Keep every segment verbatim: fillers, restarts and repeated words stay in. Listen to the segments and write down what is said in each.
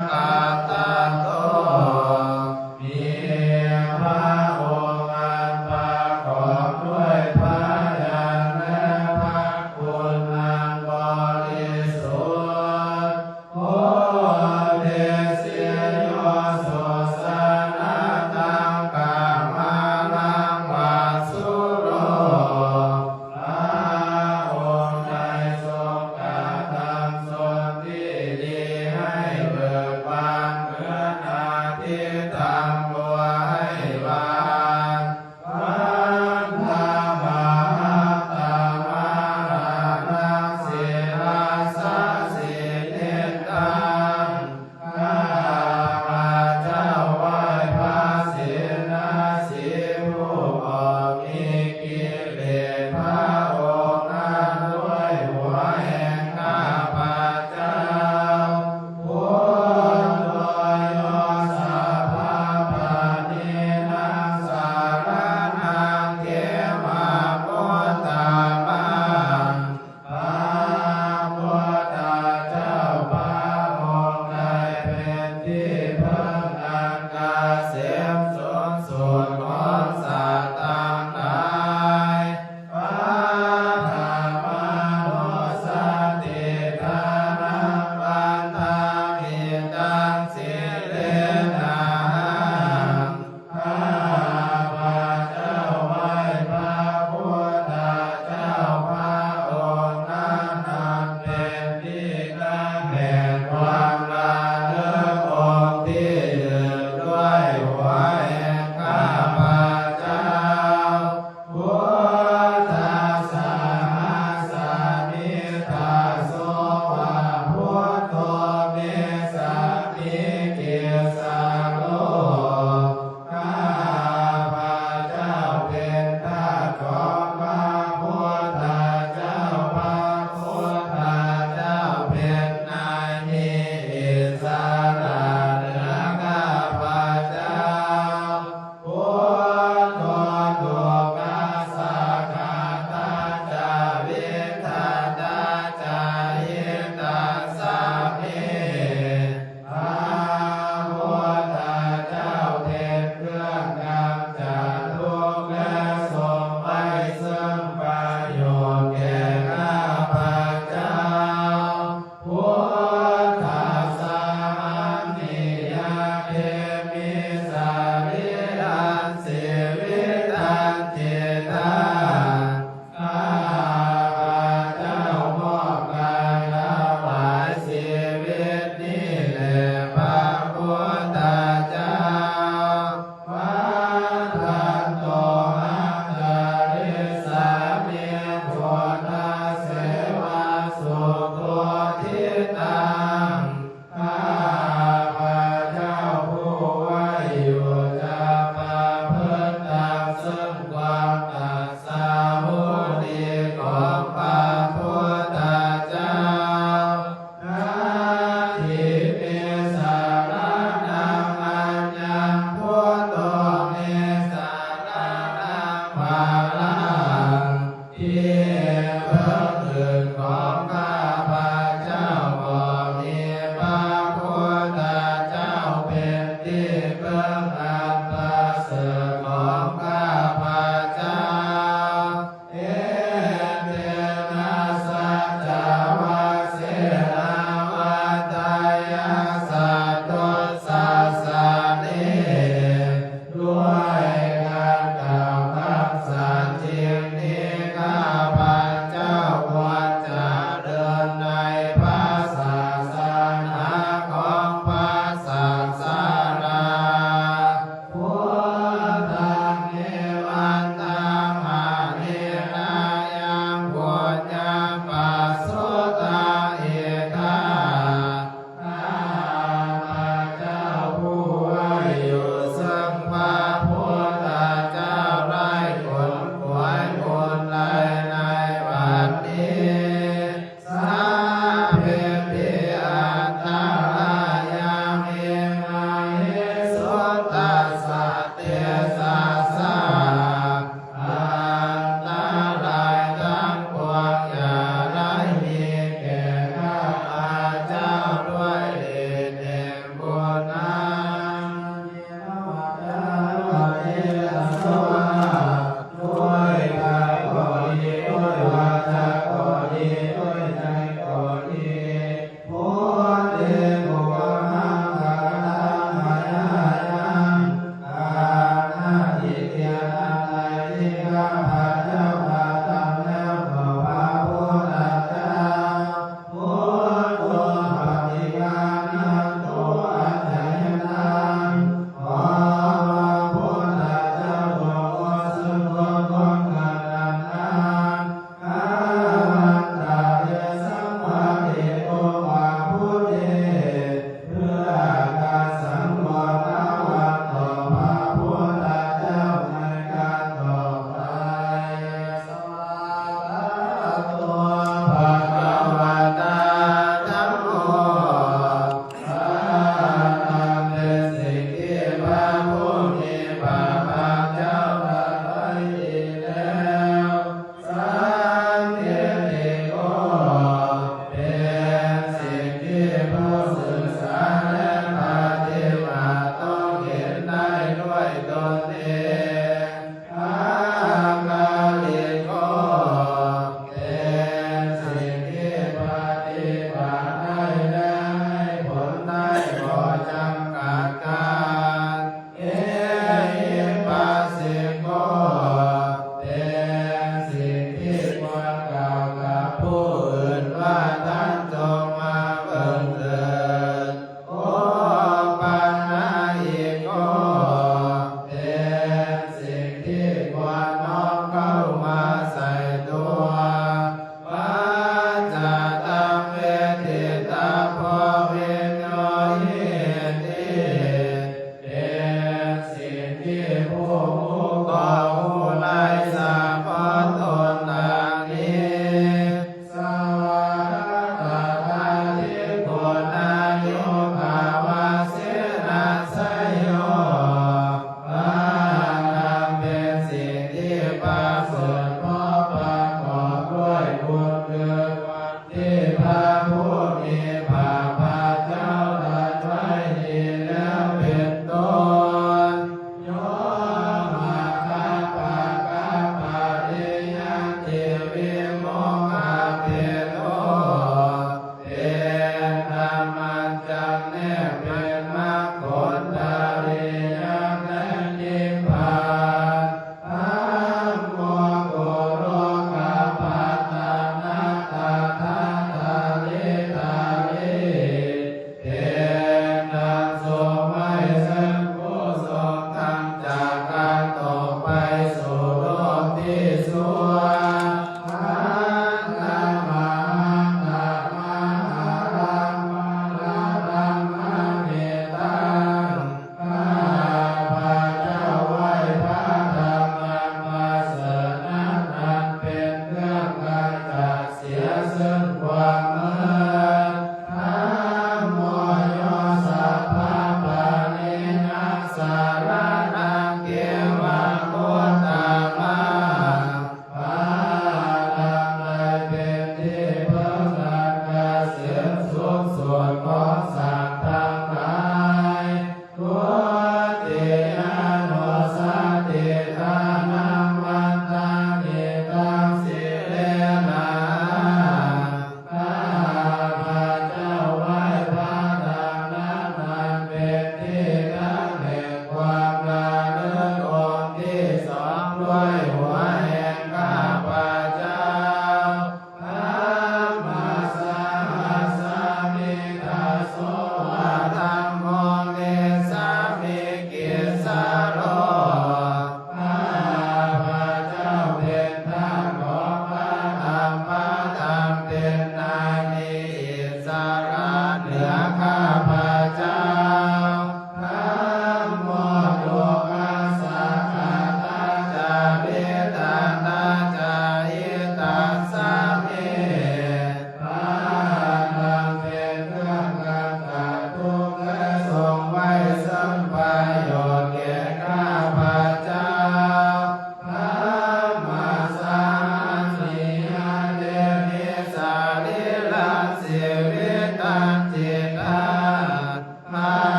กาตาโต มีพระองค์อันประกอบด้วยพระญาณและพระคุณอันบริสุทธิ์ โพธิสิโยสุสานาตังกามะลังวาสุโล พระองค์ได้ทรงกระทำชนที่ดีให้เบิกบานเหมือนอาทิตย์ทำบัวให้บาน Vandamāhaṃ tamaharaṃ sirasā jinendaṃ ข้าพระเจ้าไหว้พระเสนาสีผู้ออกมีกิเลสพระองค์นั้นด้วยหัวแห่งข้าพระเจ้า Buddho yo sabbapāṇīnaṃ saraṇaṃ khemamuttamāhaṃ พระพุทธเจ้าพระองค์ใดเป็นที่พึ่งอันเกษมสูงสุดของสัตว์ทั้งหลาย Paṭhamānussatiṭṭhānaṃ vandāmi taṃ sirenahaṃ ข้าพระเจ้าไหว้พระพุทธเจ้าพระองค์นั้นอันเป็นที่ตั้งแห่งความระลึกองค์ที่หนึ่งด้วยหัวแห่งข้าพระเจ้า Buddhassāhasmi daso va buddho me sāmī ด้วยกายก็ดี ด้วยวาจาก็ดี ด้วยใจก็ดี Buddhe kukammaṃ pakataṃ mayā yaṃ, การนาทิฏฐิอันใดที่ข้าพเจ้ากระทำแล้วต่อพระพุทธเจ้า Buddho paṭiggaṇhatu accayantaṃ, ขอพระพุทธเจ้าจง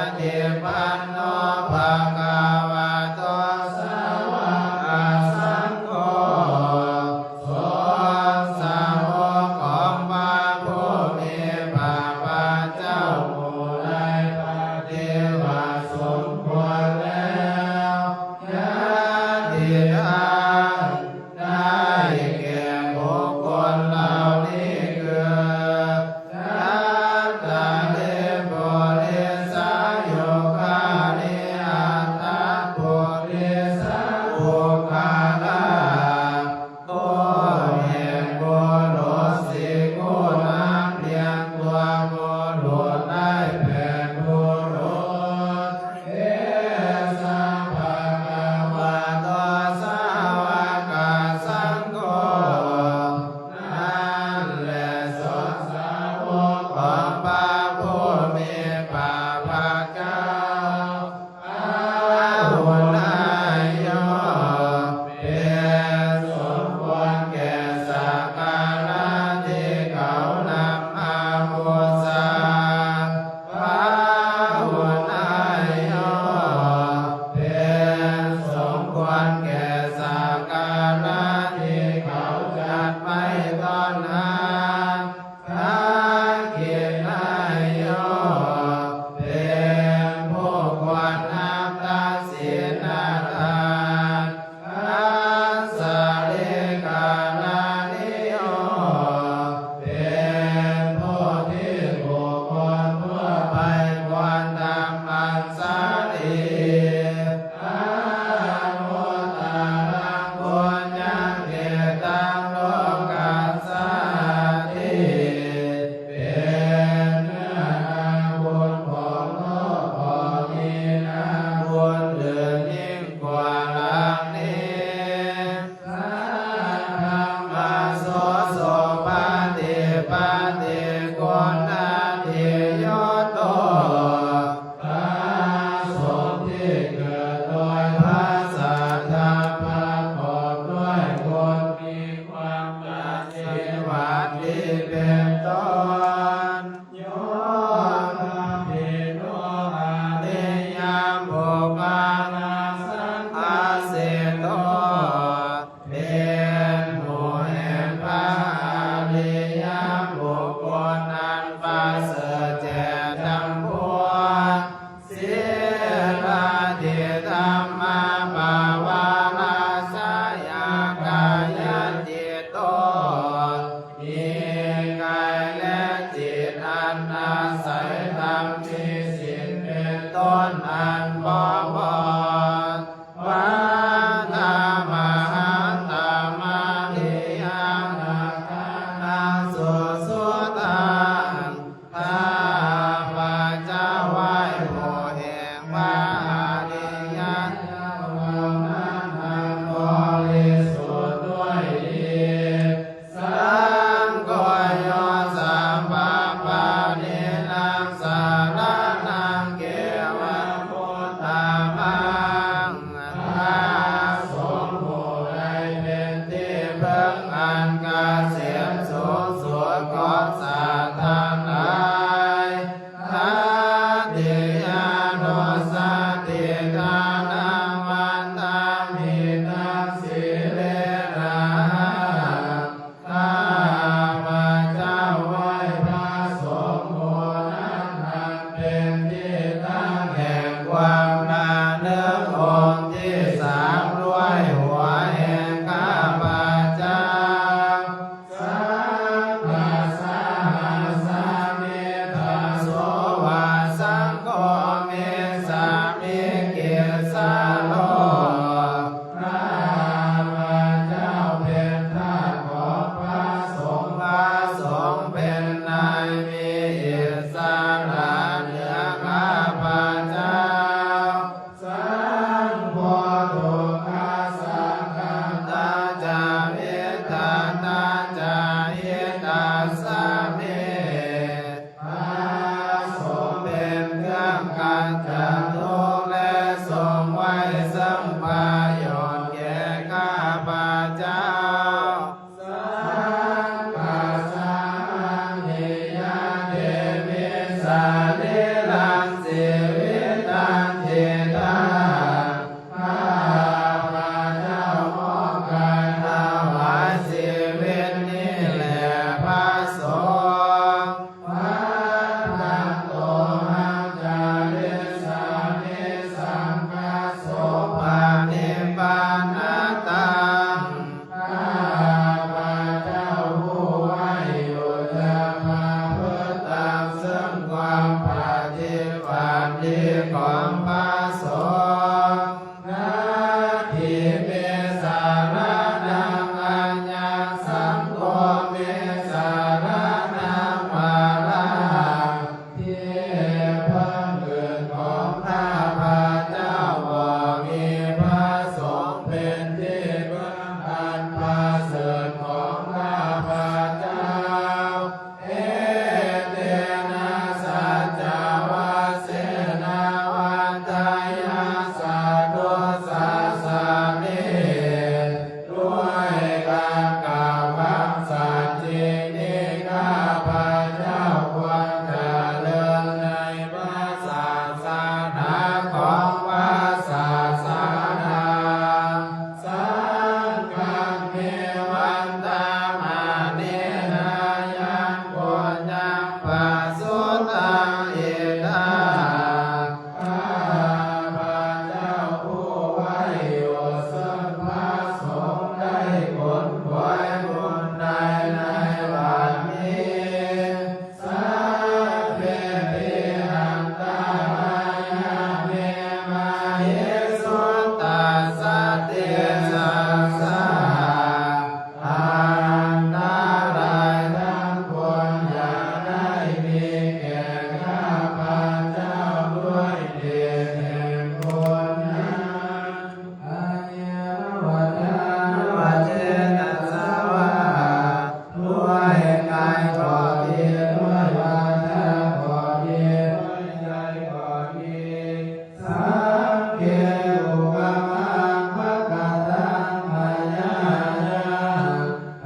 Supaṭipanno bhagavato sāvakasaṅgho, สงฆ์สาวกของพระผู้มีพระภาคเจ้าหมู่ใดปฏิบัติสมควรแล้ว Yadidaṃ ได้แก่บุคคลเหล่านี้คือ Cattāri purisayugāni aṭṭha purisapuggalā. โอ้ แห่งบุรุษสี่คู่นั้นเรียงตัวบุรุษได้แปดบุรุษ Esa bhagavato sāvakasaṅgho นั่นแลสงฆ์สาวกของพระผู้มีพระภาคเจ้า Āhuneyyo เป็นสมควรแก่สักการะที่เขานำมาบูชา Pāhuneyyo เป็นสมควรแก่สักการะที่เขาจัดไว้ต้อนรับ Dakkhiṇeyyo เป็นผู้ควรรับทักษิณทาน Dassārīkaraṇīyo เป็นผู้ที่บุคคลทั่วไปควรทำอัญชลี Anuttaraṃ puññakkhettaṃ lokassāti เป็นเนื้อนาบุญของโลกของมีนาบุญอื่นยิ่งกว่าหลังนี้ Saddhammajo supatipattiguṇādiyutto พระสงฆ์ที่เกิดโดยพระศรัทธาประกอบด้วยคุณมีความปฏิบัติที่เป็นต้น Yo tathito ariyapuggalasaṃghasito เป็นหมู่แห่งพระอริยบุคคลอันประเสริฐแจ่มแจ้งจำพวก Sīladidhammapavarāsayakāyacitto มีกายและจิตอันอาศัยธรรมมีศีลเป็นต้นอันบริบูรณ์ Vandāmahaṃ tamariyāna gaṇaṃ susuddhaṃ ข้าพเจ้าไหว้หมู่แห่งพระอริยเจ้าเหล่านั้นอันบริสุทธิ์ด้วยดี Saṅgho yo sabbapāṇīnaṃ saraṇaṃ khemamuttamaṃ พระสงฆ์หมู่ใดเป็นที่พึ่งอันเกษมสูงสุดของสัตว์ทั้งหลาย Tatiyānussatiṭṭhānaṃ vandāmi taṃ sirīrahaṃ ข้าพเจ้าไหว้พระสงฆ์หมู่นั้นอันเป็นที่ตั้งแห่งความระลึกองค์ที่สามด้วยหัวแห่งข้าพเจ้า Sattasahassāni daso va saṅgho me sāmikissaro ข้าพเจ้าเป็นทาสของพระสงฆ์ พระสงฆ์เป็นนายมีอิสระเหนือข้าพเจ้า Saṅgho dukkhassa ghātā ca vidhātā ca hitassa me พระสงฆ์เป็นเครื่องกำจัดทุกข์และทรงไว้ซึ่งประโยชน์แก่ข้าพเจ้า Saṅghassa haṃ niyyādemi sarīrañjīvi ที่ของพระสงฆ์ Natthi me saraṇaṃ aññaṃ, saṅgho me saraṇaṃ varaṃ. ที่พึ่งอื่นของข้าพเจ้าบ่มี พระสงฆ์เป็นที่พึ่งอันประเสริฐของข้าพเจ้า Etena saccavajjena vaḍḍheyyaṃ satthu sāsane. ด้วยการกล่าวคำสัตย์จริงนี้ ข้าพเจ้าควรเจริญในพระศาสนาของพระศาสดา Saṅghaṃ me vandamānena yaṃ puññaṃ pasutaṃ idha. ข้าพเจ้าผู้ไหว้อยู่ซึ่งพระสงฆ์ได้ขนขวายบุญใดในบัดนี้ Sabbepi antarāyā me māhesuṃ tassa tejasā. อันตรายทั้งปวงอย่าได้มีแก่ข้าพเจ้าด้วยเดชแห่งบุญนั้น Kāyena vācāya va cetasā vā, ด้วยกายก็ดี ด้วยวาจาก็ดี ด้วยใจก็ดี Saṅghe kukammaṃ pakataṃ mayā yaṃ.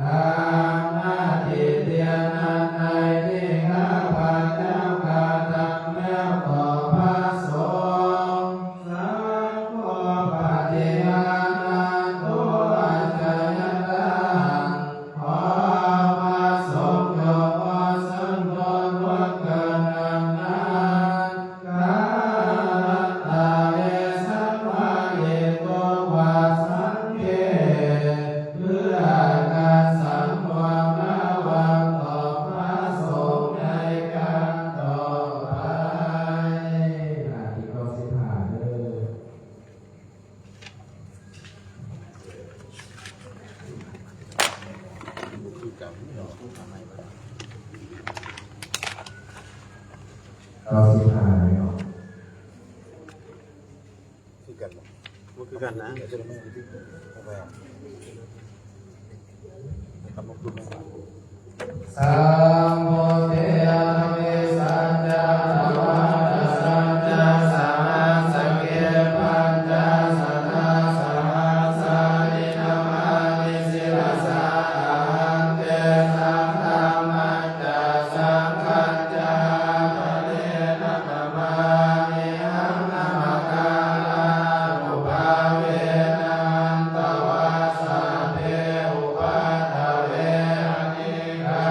การนาฏเตียนอันใดที่ข้าพเจ้ากระทำแล้วต่อพระสงฆ์ Saṅgho paṭiggaṇhātu accayantaṃ. ขอพระสงฆ์จงงดซึ่งโทษล่วงเกินอันนั้น Kālantare saṃvarituṃ va saṅghe. เพื่อการสังวรระวังต่อพระสงฆ์ในการต่อไป อาทิตย์ก็สิบห้าเด้อ เก้าสิบห้าแล้ว คือกันบ่ บ่คือกันนะ เอาไปอ่ะ Sambuddhe abhisacchadevādasañcātavādasaccasahassake pañcasatasahassāni namāmi sirasā ahaṃ. Tesaṃ dhammañca saṅghañca ādarena namāmihaṃ. Namakārānubhāvena hantvā sabbe upaddave anekā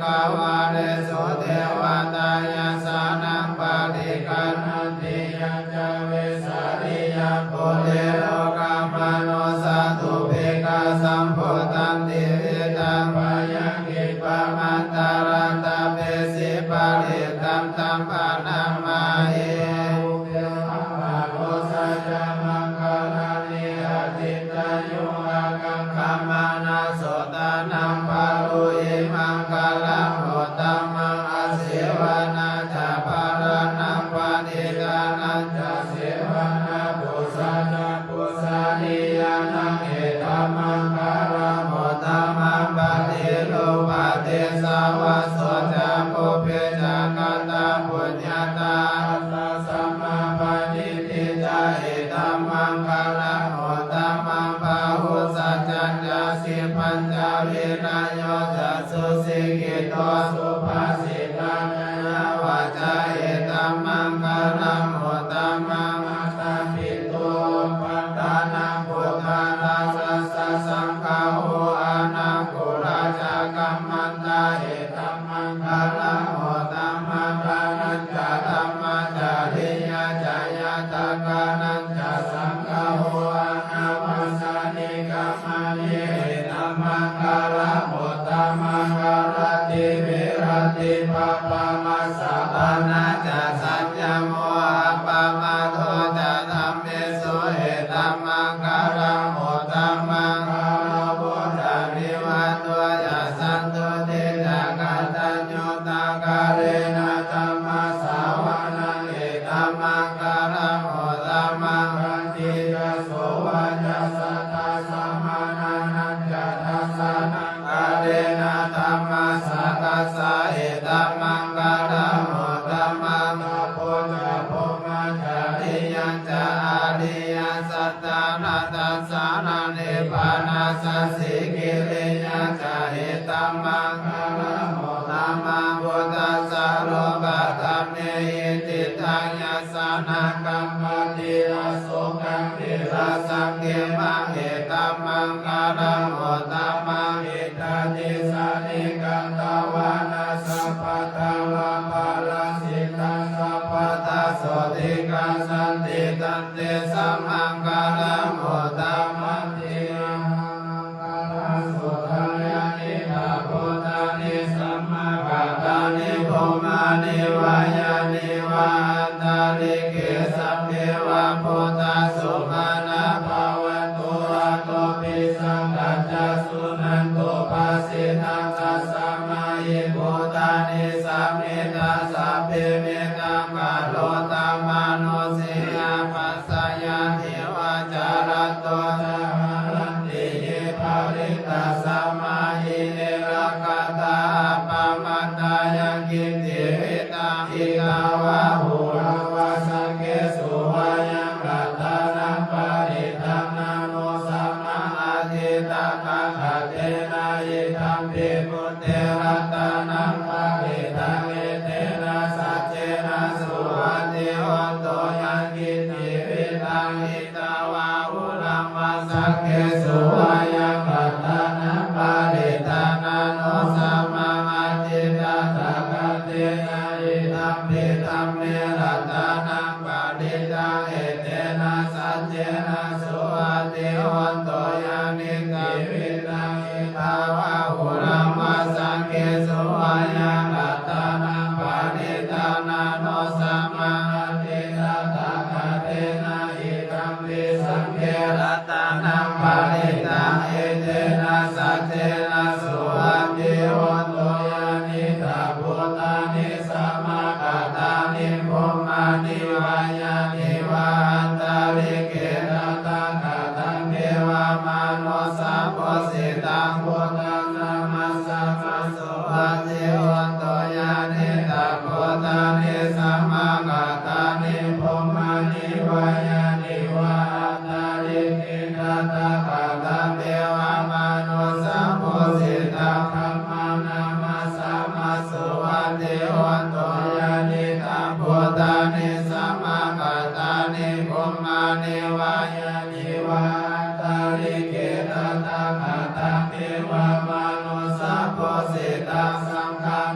gāvāresu devatā yassāṇaṃ paṭiggaṇhanti yañca vesāliyā pure rogāmanussadubbhikkhasambhūtantividhaṃ bhayaṃ khippamantaradhāpesi parittaṃ taṃ bhaṇāmahe. Pubbe bhava rojā ca maṅgalāni acintayuṃ ākaṅkhamānā sotthānaṃ brūhi maṅgalamuttamaṃ. Asevanā ca bālānaṃ paṇḍitānañca sevanā pūjā ca pūjanīyānaṃ etammaṅgalamuttamaṃ. Paṭirūpadesavāso ca pubbe ca katapuññatā attasammāpaṇidhi ca etammaṅgalamuttamaṃ. Bāhusaccañca sippañca vinayo ca susikkhito subhāsitā ca yā vācā etammaṅgalamuttamaṃ. Mātāpituupaṭṭhānaṃ puttadārassa saṅgaho anākulā ca kammantā etammaṅgalamuttamaṃ. Dānañca dhammacariyā ca ñātakānañca saṅgaho anavajjāni kammāni etammaṅgalamuttamaṃ. Āratī viratī pāpā majjapānā ca saññamo appamādo ca dhammesu etammaṅgalamuttamaṃ. Gāravo ca nivāto ca santuṭṭhī ca kataññutā kālena dhammassavanaṃ etammaṅgalamuttamaṃ. Khantī ca sovacassatā samaṇānañca dassanaṃ kālena dhammasākacchā etammaṅgalamuttamaṃ. Tapo ca brahmacariyañca ariyasaccāna dassanaṃ nibbānasacchikiriyā ca etammaṅgalamuttamaṃ. Phuṭṭhassa lokadhammehi ṭhitaṃ yassa na kampati asokaṃ virajaṃ khemaṃ etammaṅgalamuttamaṃ. Ittādisāni katvāna sabbatthamaparājitā sabbattha sotthiṃ gacchanti tantesaṃ maṅgalamuttamanti. Maṅgalasuttaṃ. Yānīdha bhūtāni samāgatāni bhummāni vā yāni va antalikkhe sabbeva bhūtā sumanā bhavantu athopi sakkacca suṇantu bhāsitaṃ. Tasmā hi bhūtā nisāmetha sabbe mettaṃ karotha mānusiyā pajāya divā ca ratto ca haranti ye baliṃ. Tasmā hi ne rakkhatha appamattā. Yaṅkiñci vittaṃ idha vā huraṃ vā saggesu vā yaṃ ratanaṃ paṇītaṃ na no samaṃ atthi tathāgatena idampi buddhe ratanaṃ paṇītaṃ etena saccena suvatthi hotu. Yaṅkiñci vittaṃ idha vā huraṃ vā saggesu vā yaṃ ratanaṃ paṇītaṃ na no samaṃ atthi tathāgatena idampi dhamme ratanaṃ paṇītaṃ etena saccena suvatthi hotu. Yaṅkiñci vittaṃ idha vā huraṃ vā saggesu vā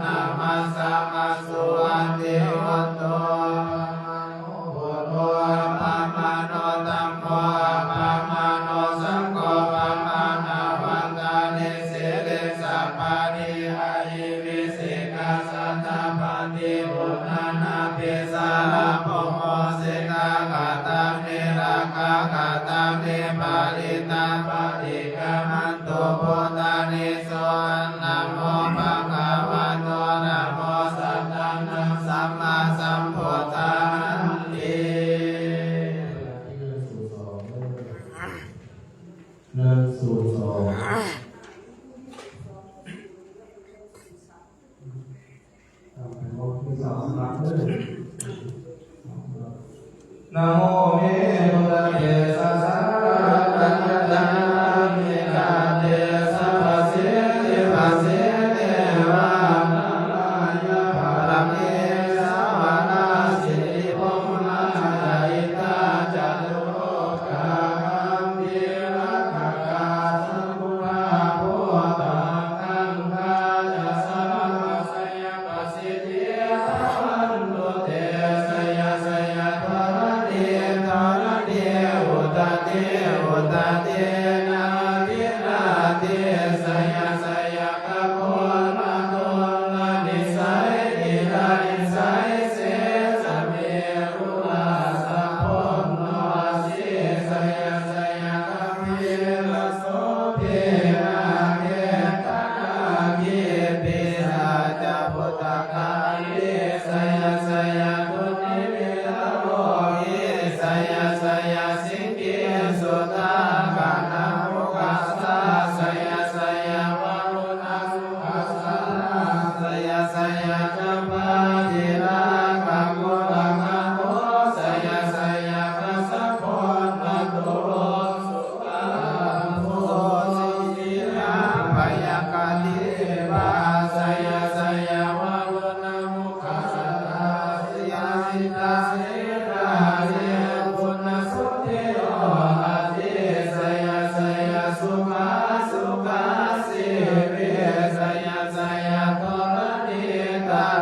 namassāma suvatthi hotu. Buddho appamāṇo dhammo appamāṇo saṅgho pamāṇavantāni sirīsapāni ahi vicchikā satapadī uṇṇānābhī sarabū mūsikā katā me rakkhā katā me parittā paṭikkamantu bhūtāni. Sohaṃ namo bhagavato namo sattannaṃ sammāsambuddhānti. หนึ่งศูนย์สอง Namo me buddhatejasā ratanattayadhammikā tejapasiddhi pasīdevā nārāyaparamesurā siripuññañca indā ca catulokā gambhīrakkhakā samuddā bhūtā gaṅgā ca jalathalavisame bhāvantu te. Jaya jaya dharaṇi dharaṇī udadhi udadhī nadi nadī, jaya jaya gaganalatanalanisai nirayasai sesabhū rājabala narajī, jaya jaya gambhīrasobhī nāgendanāgī pisācabhūtakālī, jaya jaya dunnimittarogī, jaya jaya siṅgī sudādānamukhajā, jaya jaya varuṇ jaya jaya campādināgakulagahā, jaya jaya gajagonnaturaṅga sudāruṇa bhayangkara dīpā, jaya jaya varuṇamukhasātrā jaya jaya sīlā jaya puṇṇaso jaya jaya sukhā sukhā jīvī, jaya jaya dharaṇītale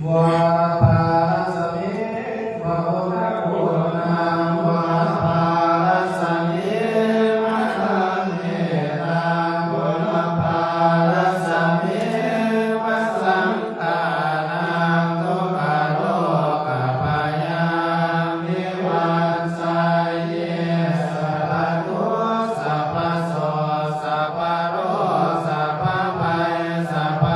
Pūrabārasmiṃ bahulā guṇā, pūrabārasmiṃ paranimitaṃ, pūrabārasmiṃ pasaṅ- -ghānaṃ dukkharogabhayaṃ vivañjaye, sabbadukkha sabbasoka sabbaroga sabbabhaya sabba-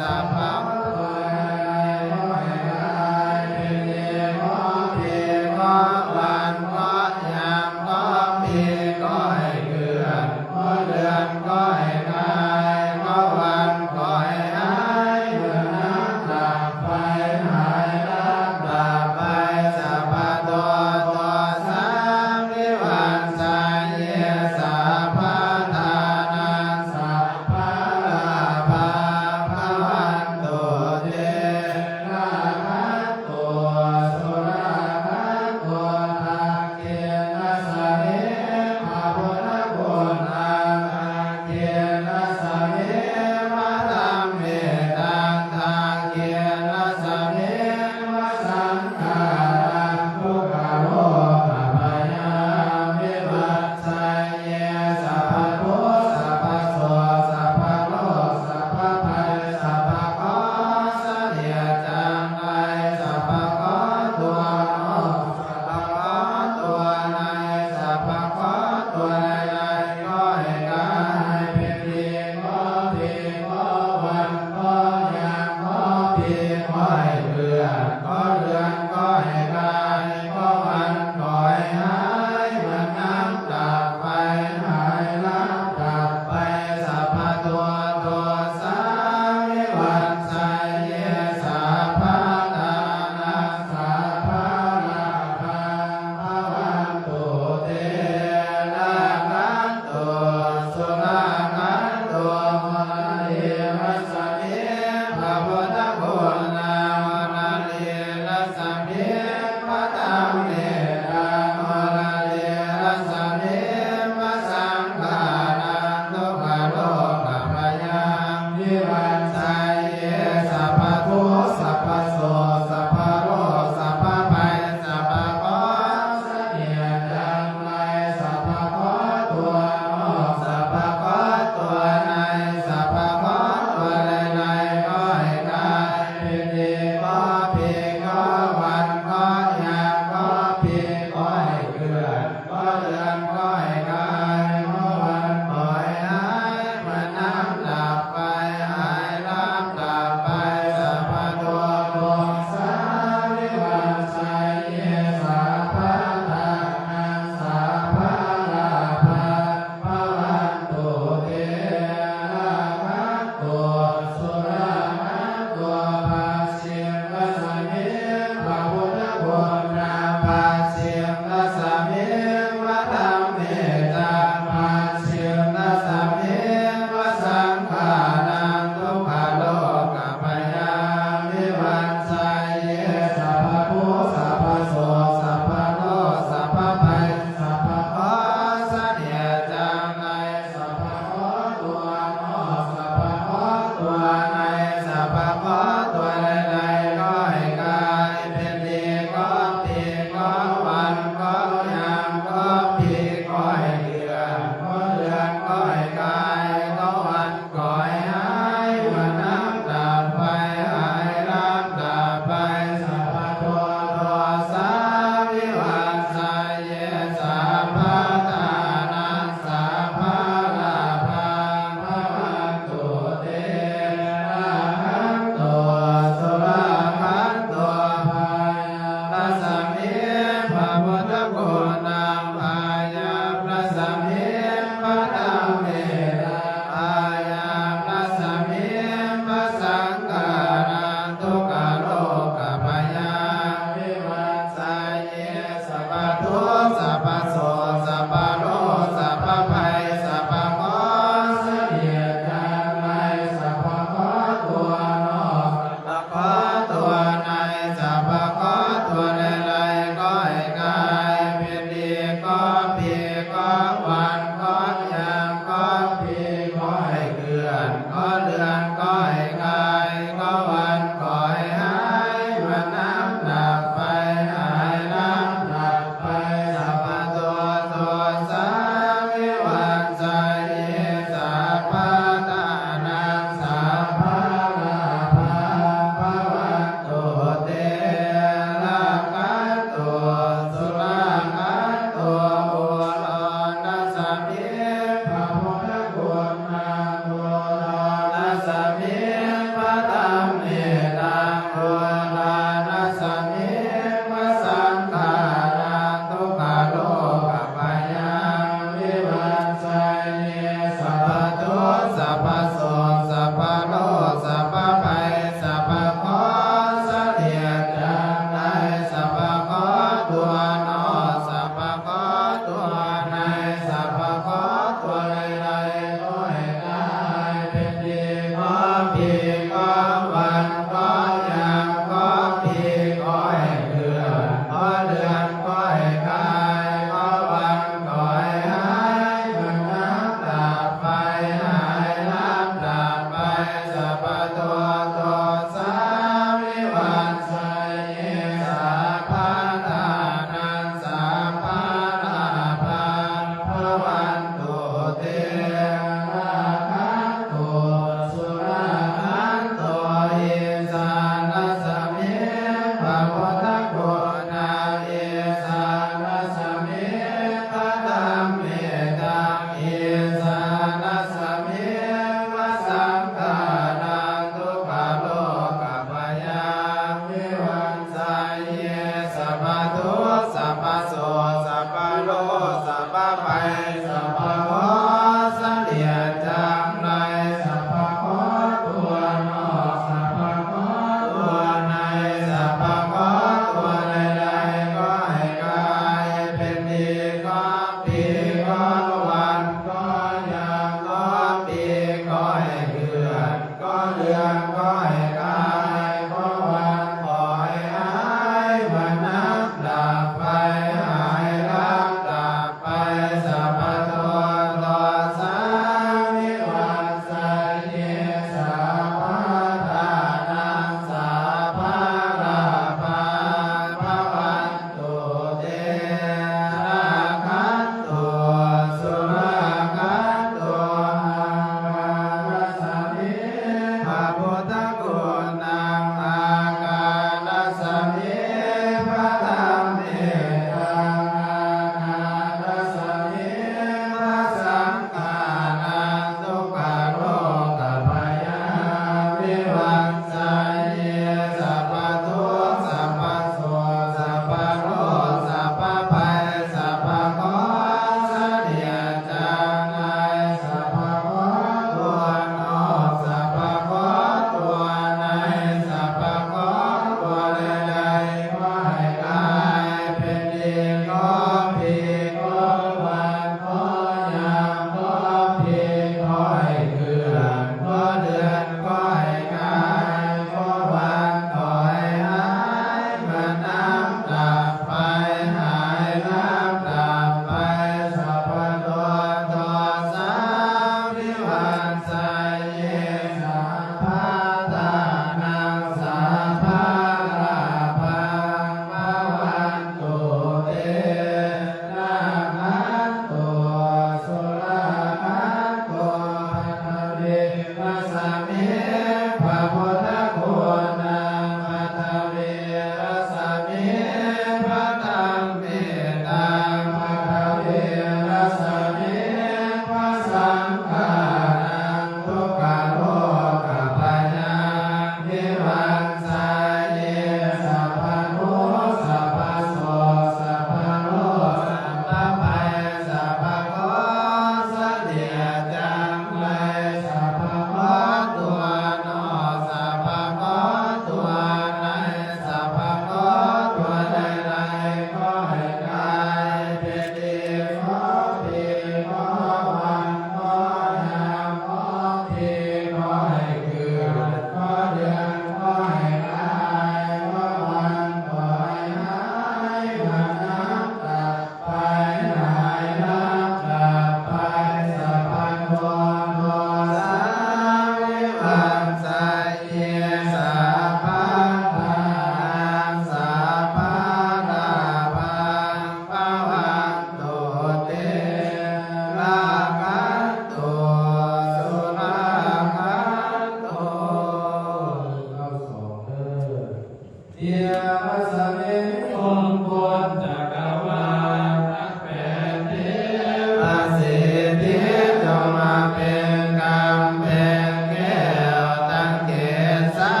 Imasmiṃ มงคลจักรวาลทั้งแปดทิศ ประสิทธิจงมาเป็นกำแพงแก้วทั้งเจ็ดชั้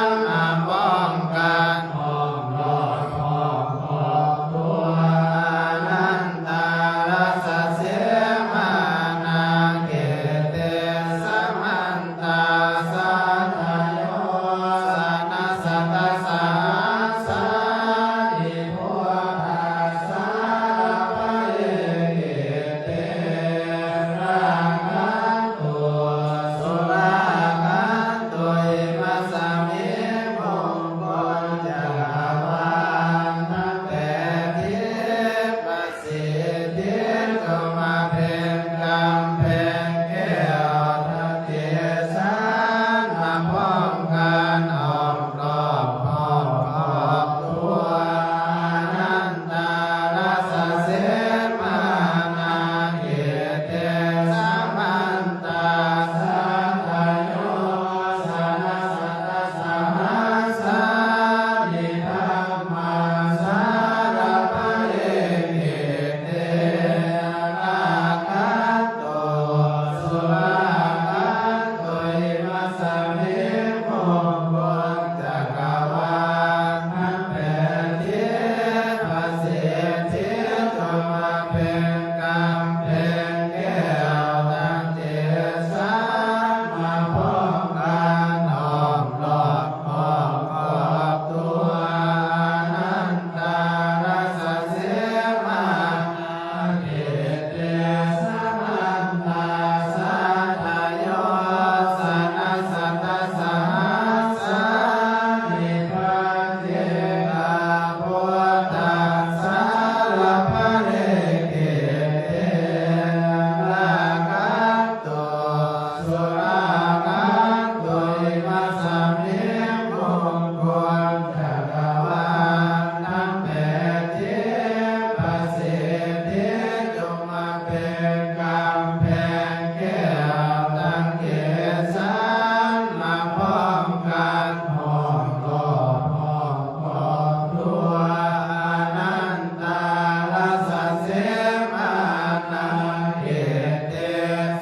น มาป้องกันห้อมรอบครอบครอบทั่ว Anantarassa semānaṃ kheṭṭe saman tā satayo janasatasahassāni buddhassa pare kheṭṭe rakkhantu surakkhantu. Imasmiṃ มงคลจักรวาลทั้งแปดทิศ สิทธิจงมาเป็นกำแพงแก้วทั้งเจ็ดชั้น มาป้องกันห้อมรอบครอบครอบทั่ว Anantarassa semānaṃ kheṭṭe saman tā satayo janasatasahassāni brahmassa pare kheṭṭe rakkhantu surakkhantu. Imasmiṃ มงคลจักรวาลทั้งแปดทิศ ประสิทธิจงมาเป็นกำแพงแก้วทั้งเจ็ดชั้น มาป้องกันห้อมรอบครอบครอบทั่ว Anantarassa semānaṃ kheṭṭe saman tā satayo janasatasahassāni paccekabuddhassa pare kheṭṭe rakkhantu surakkhantu. Imasmiṃ มงคลจักรวาลทั้งแปดทิศ ประสิทธิจงมาเป็นกำแพงแก้วทั้งเจ็ดชั้น มาป้องกันห้อมรอบครอบครอบทั่ว Anantarassa semānaṃ kheṭṭe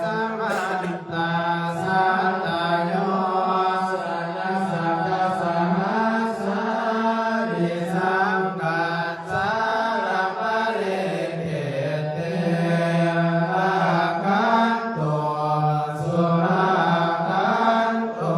saman tā satayo janasatasahassāni saṅghassāna pare kheṭṭe rakkhantu surakkhantu.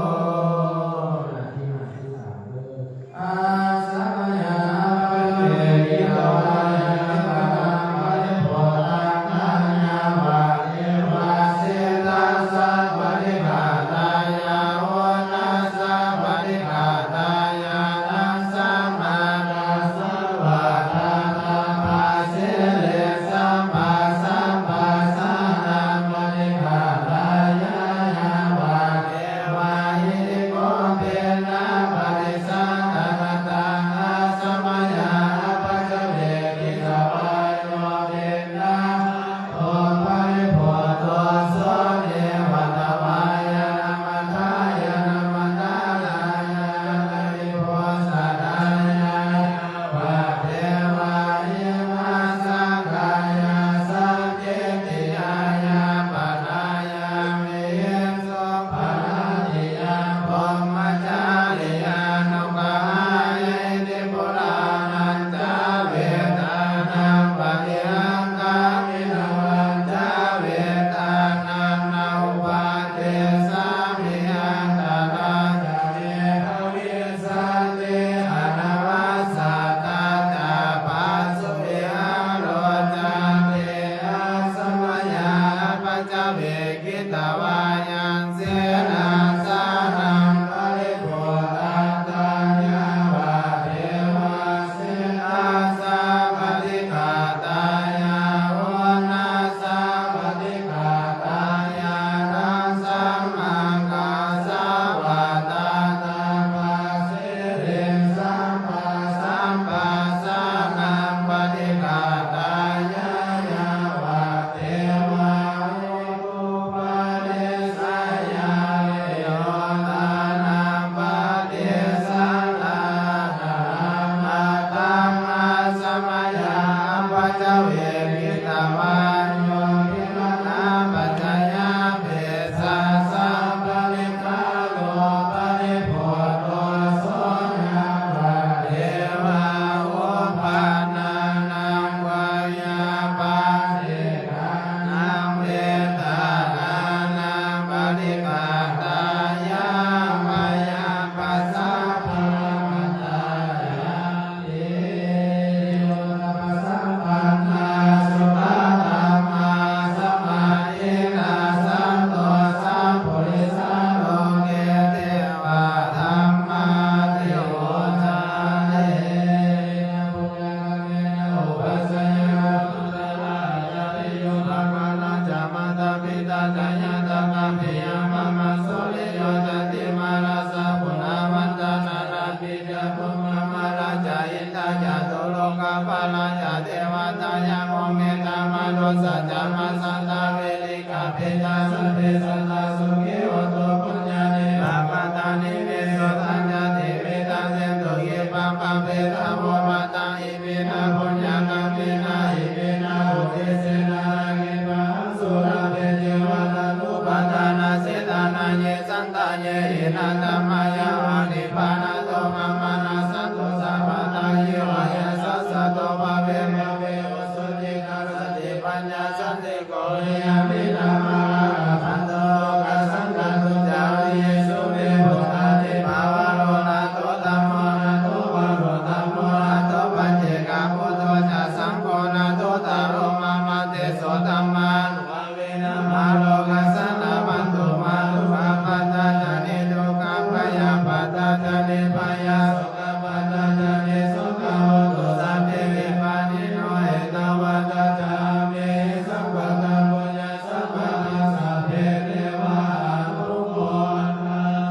Brahmamārā ca indā ca catulokapālā ca devatā yamo mittā manussā ca majjhattā verikāpi ca sabbe sattā sukhī hontu puññāni pakatāni me sutaṃ ca tividhaṃ dentu khippaṃ pāpetha vo mataṃ iminā puññakammena iminā uddisena age pahāsu labhe ceva tathupādānachedanaṃ ye santāne hīnā dhammā yāva nibbānato mamaṃ nassantu sabbadā yeva yattha jāto bhave bhave ujucittaṃ satipaññā sallekho viriyamhinā mārā labhantu mokkhassantānumānāya sukhe buddhādhipavaro nato dhammo nato varuttamo nato paccekabuddho ca saṅgho nāthottaro mamaṃ tesottamānubhāvena mārokāsa labhantu mā dukkhappattā ca niddukkhā bhayappattā ca nibbhayā sokappattā ca nissokā hontu sabbepi pāṇino. Ettāvatā ca amhehi sambhataṃ puññasampadaṃ sabbe devānumodantu.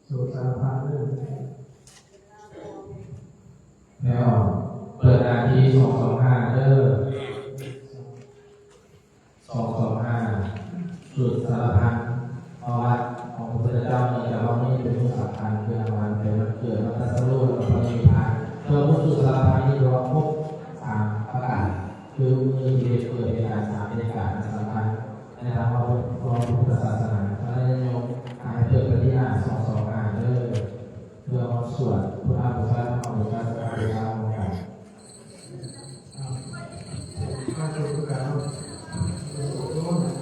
สุขสารพันเด้อ แม่ออก เปิดหน้าที่สองสองห้าเด้อ สองสองห้า สุดสารพัน เพราะว่าของพระพุทธเจ้าเนี่ยจะว่าไม่เป็นผู้สำคัญ คือรางวัลเป็นวันเกิดวันตรัสรู้แล้วก็ปรินิพพาน เพื่อผู้สุดสารพันนี่ถือว่าครบสามประการ คือมือที่เกิดเหตุการณ์สามเหตุการณ์สำคัญ ในทางพระพุทธศาสนา ฉะนั้นโยมให้เปิดไปที่หน้าสองสองห้าเด้อ เพื่อมาสวดพุทธบูชา ธรรมบูชา สังฆบูชาร่วมกัน ข้าพเจ้า ผู้มีกรุณา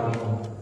ครับผม